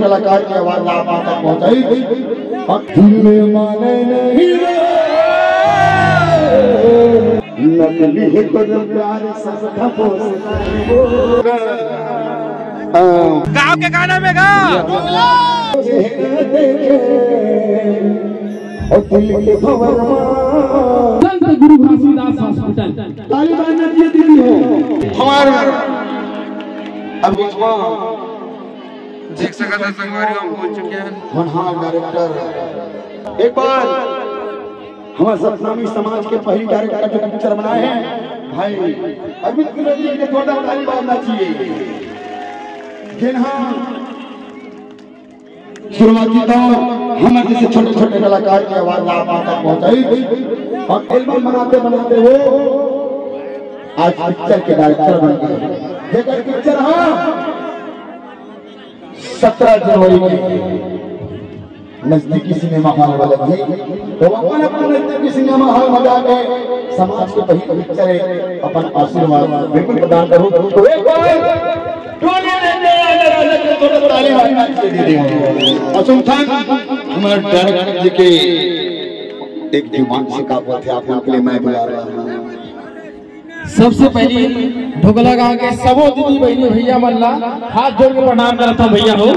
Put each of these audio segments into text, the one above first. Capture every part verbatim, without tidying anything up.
कलाकार के आवाज आप तक पहुंचाई। और दिल में माने नहीं रे, नकली है तो प्यार सब था। गांव के गाना में गा। और दिल के भंवर में। संत गुरु घासीदास हॉस्पिटल। ताली बजाना चाहिए दीदी हो। हमारे अब बीच में देख सकत है संगवारी, हम पहुंच चुके हैं। होनहार डायरेक्टर, एक बार हमारे सतनामी समाज के पहली डायरेक्टर जो पिक्चर बनाए हैं भाई अरविंद कुमार जी के जोरदार ताली बजाना चाहिए। जिन्हा शुरुआती दौर हमारे जैसे छोटे छोटे कलाकार की आवाज आप तक पहुंचाई और एल्बम बनाते बनाते वो आज पिक्चर के डायरेक्टर बन गए। जेकर पिक्चर हा सत्रह जनवरी के नजदीकी सिनेमा हॉल वाले भी, तो अपन अपन नजदीकी सिनेमा हॉल में जाके समाज के पहली पिक्चर है, अपन आशीर्वाद बिल्कुल प्रदान करूं। तो एक बार टोली लेके आजा राजा के थोड़ा ताली मारना चाहिए दीदी हो। और सुल्तान हमारे डायरेक्टर जी के एक जुबान से का बोलते हैं, आप लोग के लिए मैं बुला रहा हूँ। सबसे पहली ढोकला गांव के सबो दीदी बहनी भैया मन ला हाथ जोड़ के प्रणाम करत हूं भैया हो।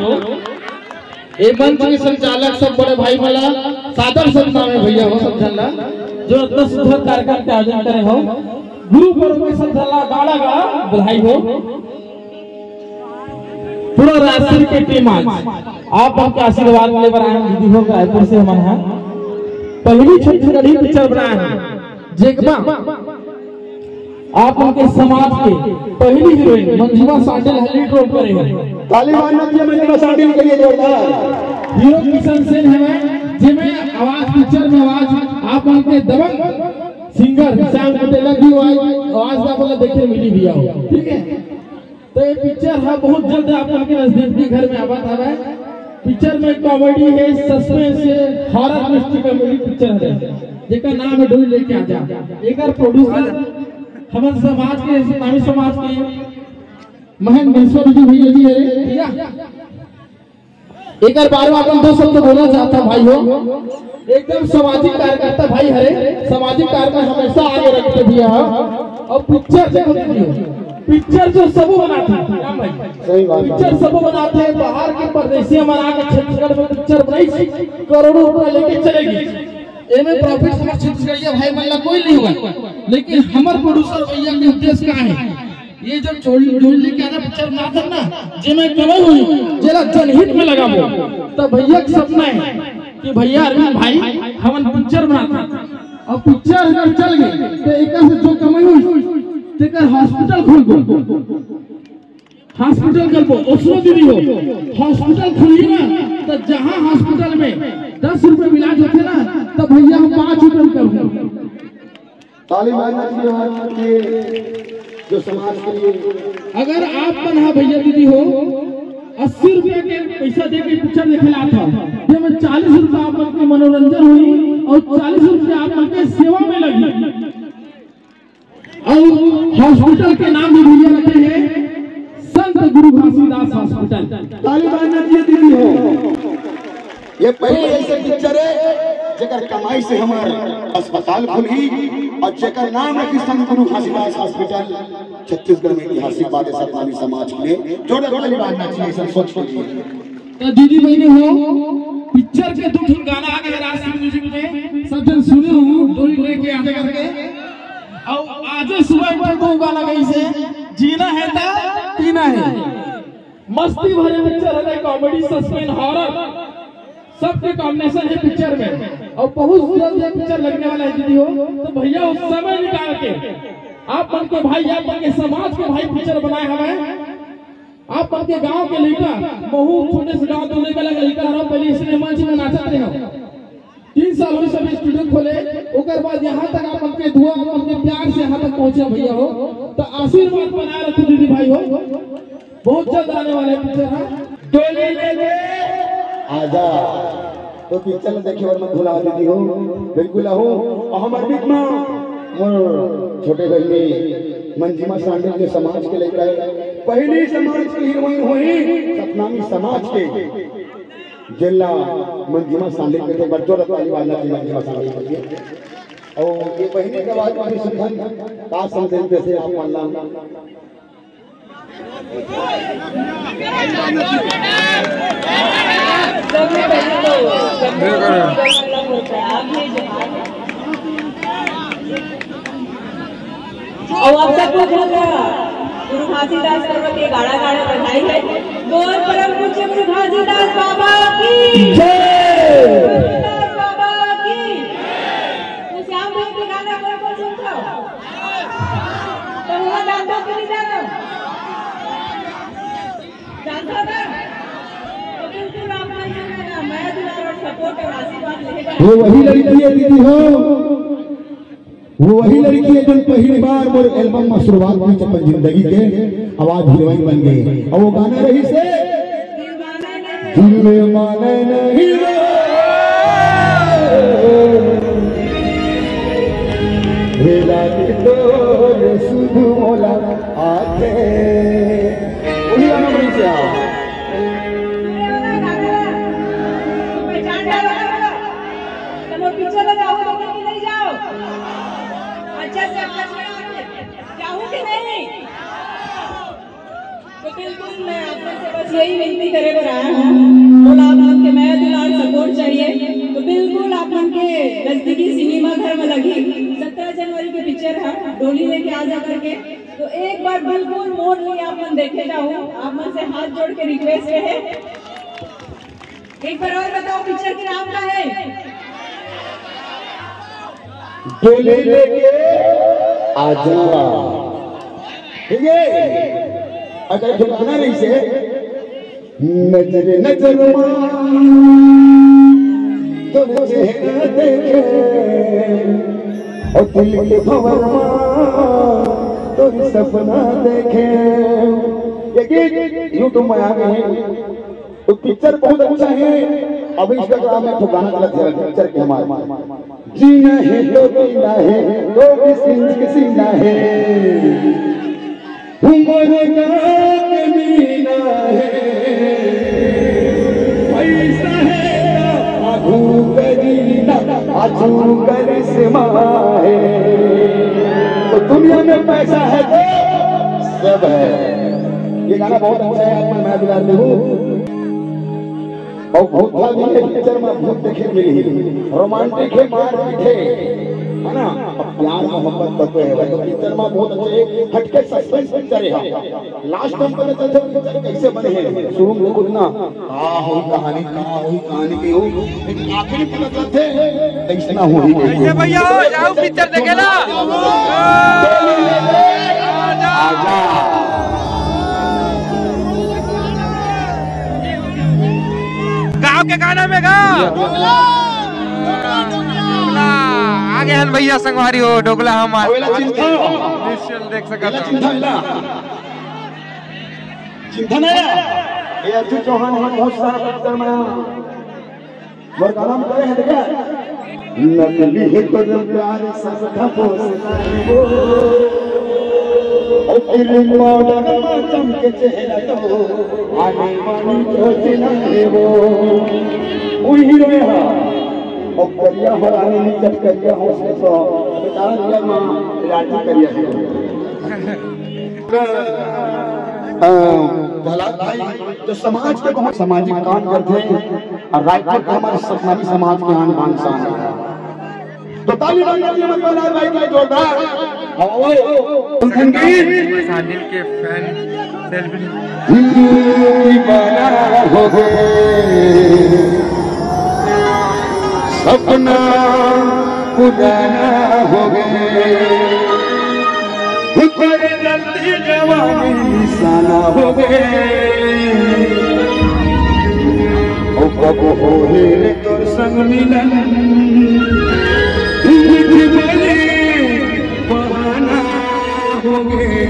ए मंच के संचालक सब बड़े भाई मन ला सादर सलाम है भैया हो, सब झन ला जो इतना सुंदर कार्यक्रम के आयोजन करे हो। गुरु पर्व के सब झन ला गाड़ा गाड़ा बधाई हो। पूरा रायपुर के टीम आज आप मन के आशीर्वाद ले बर आए हैं दीदी हो, रायपुर से हमन हा पहली छत्तीसगढ़ी पिक्चर बनाए हैं जेकमा आप मन के समाज के पहली हीरोइन मंजिमा सांडिल ह लीड रोल करे हे। ताली मारना चाहिए मंजिमा सांडिल के लिए जोरदार। हीरो किशन सेन हवे, जेमे आवाज पिक्चर में आवाज आप मन के दबंग सिंगर श्याम पटेल की आवाज, आवाज का बोला देखे मिली भैया हो, ठीक है। तो ये पिक्चर हा बहुत जल्द आप मन के नजदीकी घर में आवत हवे। पिक्चर में कॉमेडी है, सस्पेंस है, हॉरर मिस्ट्री कॉमेडी पिक्चर है, जेकर नाम है डोली लेके आजा। एकर प्रोड्यूसर हमर समाज के, सतनामी समाज के महेंद्र महेश्वर जी भैया जी है भैया। एकर बारे में अपन दो शब्द बोलना चाहता भाई हो। एकदम सामाजिक कार्यकर्ता भाई हरे, सामाजिक कार्य में हमेशा आगे रखते भैया हो। और पिक्चर देखो दीदी हो, पिक्चर जो सबो बनाते हैं राम भाई, सही बात है। पिक्चर सबो बनाते हैं, बाहर के परदेसी हमारा आके छत्तीसगढ़ में पिक्चर बनाई, करोड़ों रुपया लेके चलेगी। एमे प्रॉफिट हमर छत्तीसगढ़िया भाई मन ला कोई नहीं हुआ, लेकिन हमर प्रोड्यूसर भैया के उद्देश्य का है? ये जो डोली लेके आजा पिक्चर बनाथन ना, जेमे कमाई हुई, जेला जनहित में लगाबो। त भैया के सपना है कि भैया अरविंद भाई हमन पिक्चर बनाथन, और पिक्चर अगर चल गई तो एकर से जो कमाई हुई तेकर हॉस्पिटल खोलबो, हॉस्पिटल खोलबो। ओसनो दीदी हो, हॉस्पिटल खुलही ना, तो जहाँ हॉस्पिटल में दस रुपए में इलाज होथे ना, तो भैया हम पाँच रुपए में करबो। ताली मारना चाहिए आज के जो समाज के लिए। अगर आप मन हा भैया दीदी हो अस्सी रुपया के पैसा दे के पिक्चर देखे ला था, जेमे चालीस रुपया आप मन के मनोरंजन होई और चालीस रुपया आप मन के सेवा में लगी। और हॉस्पिटल के नाम भी भैया रखे हैं संत गुरु घासीदास हॉस्पिटल। ताली मारना चाहिए दीदी हो। ये पहली ऐसे पिक्चर है जेकर कमाई से हमार अस्पताल खुलही और जेकर नाम रखी संत गुरु घासीदास हॉस्पिटल। छत्तीसगढ़ में ऐतिहासिक बात है सतनामी समाज के लिए। जोरदार ताली मारना चाहिए, सब सोच के लिए। तो दीदी बहनी हो, पिक्चर के दो ठन गाना आ गए राष्ट्रीय म्यूजिक में, सब जन सुने हो, डोली लेके आजा करके। और आज सुबह एक ठन दो गाना गई से, जीना है ता पीना है। मस्ती भरे पिक्चर है, कॉमेडी, सस्पेंस, हॉरर, सबके कॉम्बिनेशन है पिक्चर में। और बहुत जल्द ये पिक्चर लगने वाला है दीदी हो, तो भैया उस समय निकाल के आप मन के भाई, आप मन के समाज के भाई पिक्चर बनाए हमें। आप मन के गांव के लइका, महू छोटे से गांव दूर के लइका हरा, पहले सिनेमा जी में नाचत रहे हो। तीन साल होइस अभी स्टूडियो खोले, ओकर बाद यहाँ तक आप मन के दुआ, आप मन के प्यार से यहाँ तक पहुँचे भैया हो, तो आशीर्वाद बनाए रखो दीदी भाई हो। बहुत जल्द आने वाले पिक्चर है। डोली लेके आजा। तो पिक्चर देखे बर मत भुला दीदी हो, बिल्कुल आहो। और हमारे बीच में मोर छोटे बहनी मंजिमा सांडिल के समाज के लइका है, पहली समाज के हीरोइन होही सतनामी समाज के, जेला मंजिमा सांडिल के। एक बार जोरदार ताली बजाना चाहिए मंजिमा सांडिल के लिए। और ये बहिनी के आवाज में भी सुंदर का संदेश देथे आप मन ला। सबसे पहले तो सबसे पहले होता है, आप ये जो और आप सबको बहुत गुरु घासीदास पर्व के गाड़ा गाड़ा बधाई है। बोल परम पूज्य गुरु घासीदास बाबा की जय। घासीदास बाबा की। तो श्याम भाई के गाना कोई कोई सुनता हो? तो वो जानता हो कि नहीं जानता हो? जानता हो ना? तो बिल्कुल आप मन से मेरा मया दुलार और सपोर्ट और आशीर्वाद रहेगा। वो वही लड़की है दीदी हो, वो वही लड़की है जो पहली बार मोर एल्बम में शुरुआत की अपन जिंदगी के आवाज हीरोइन बन गई। और वो गाना रहिसे दिल माने नहीं वो, हे रात तो ये सुध मोला आते। वही गाना बन से आओ। पहचान जाओ, तुम पीछे तो जाओ, तो नहीं जाओ। अच्छा से अच्छा से जाओ कि नहीं? तो बिल्कुल मैं आप मन से बस यही विनती करे बर आया हूँ, और आप मन के मया दुलार सपोर्ट चाहिए। तो बिल्कुल आप मन के नजदीकी सिनेमा घर में लगी सत्रह जनवरी के पिक्चर है डोली लेके आ जा करके। तो एक बार बिल्कुल मोर लिए आप मन देखे जाओ, आप मन से हाथ जोड़ के रिक्वेस्ट है। एक बार और बताओ, पिक्चर के नाम का है? डोली लेके आजा। ठीक है, अगर जो गाना नहीं से नजर नजर मा तो चेहरा देखे और दिल के भंवर मा तो सपना देखे। ये गीत YouTube में आ गए। तो पिक्चर बहुत अच्छा है। अभी Instagram में तो गाना चलत है पिक्चर के हमारे, जीना है तो पीना है, तो किसी किसी ना है, उम्र का कमीना है, पैसा है ना आगू करीना, आजू करिश्मा है। तो दुनिया में पैसा है तो सब है। ये गाना बहुत अच्छा है, आप मन मया दुलार देहू। और भूत भी है पिक्चर में, भूत देखे मिली, रोमांटिक है, मारपीट है, है ना? अब प्यार मोहब्बत तत्व है भाई, तो पिक्चर में बहुत अच्छे हटके सस्पेंस पिक्चर है। लास्ट में पता चलता है पिक्चर कैसे बने हैं, शुरू में खुद ना का हो कहानी, का हो कहानी की हो, लेकिन आखिरी पता चलते हैं कैसे ना हो ही नहीं। कैसे भैया हो? जाओ पिक्चर देखे ला। आजा। गांव के गाना में गा। डोकला। आगे हन भैया संगवारी हो, डोकला हमार। अबे ला चिंता हो। दृश्य देख सकत एला हो। चिंता है ना? चिंता नहीं है। ये अर्जुन चौहान है, बहुत सारा पिक्चर में मोर गाना में करे है, देखा? नकली है तो जब प्यार सब था वो। ओ क्रीम पाउडर में चमके चेहरा तो आने वाली जो जिला है वो। वो हीरो है। ओ करिया हो रानी नी जब करिया हो से तो बेचारा रियल मां लाठी करिया है। अ, प्रहलाद भाई जो समाज के बहुत सामाजिक काम करते हैं और रायपुर के हमारे सतनामी समाज के आन बान शान है। तो ताली बजाइए, मत प्रहलाद भाई के लिए जोरदार। और वो संगीत। सानिल के फैन सेल्फी। दीवाना हो गए, सपना पुराना हो गए। ऊपर जल्दी जवानी निशाना हो गए। ओ कब होही रे तोर संग मिलन, मीठी बोली बहाना हो गए।